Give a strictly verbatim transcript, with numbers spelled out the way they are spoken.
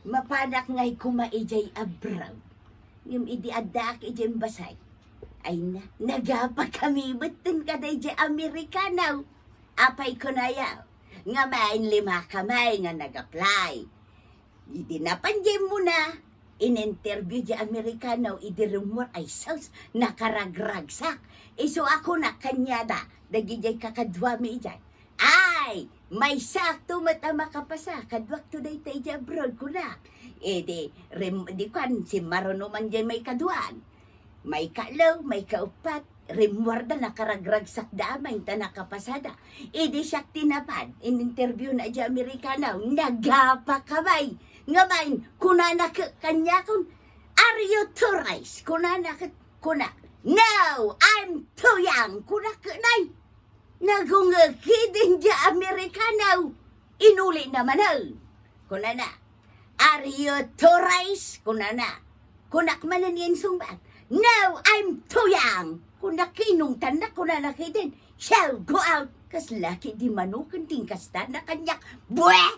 Mapanak ngay koma idiay abroad. Ngem idi addaak idiay embasy, ay na, nagapakami metten kada idiay Amerikano. Apay kunayo? Ngem lima kamay nga nag-apply. Idi napan diay muna, in-interview diay Amerikano, idi rimmuar, ay sus, nakaragragsak. Isu a kunak kaniada, dagidiay kakaduami idiay. Ay, maysakto met a makapasa, kaduakto dayta idiay abroad, kunak. Idi, rim-, di kuan, simmaruno man diay maikaduan. Maikatlo, maikauppat, rimmuarda, nakaragragsakda amin ta nakapasada. Idi siak ti napan, in-interview na diay Amerikano, nagapakami. Ngem kunana ket kaniakon, "Are you tourist?" Kunana ket, kunak, "No, I'm too young." Kunak ket, "Nay, nagungeg ketdin diay Amerikano." Inulina manen. Kunana, "Are you tourist?" kunana. Kunak manen nga insungbat, "No, I'm too young." Kunak, "Inungtannak," kunana ketdin. "So, go out." Kasla ketdi manuken ti inkastana kaniak. Bueh!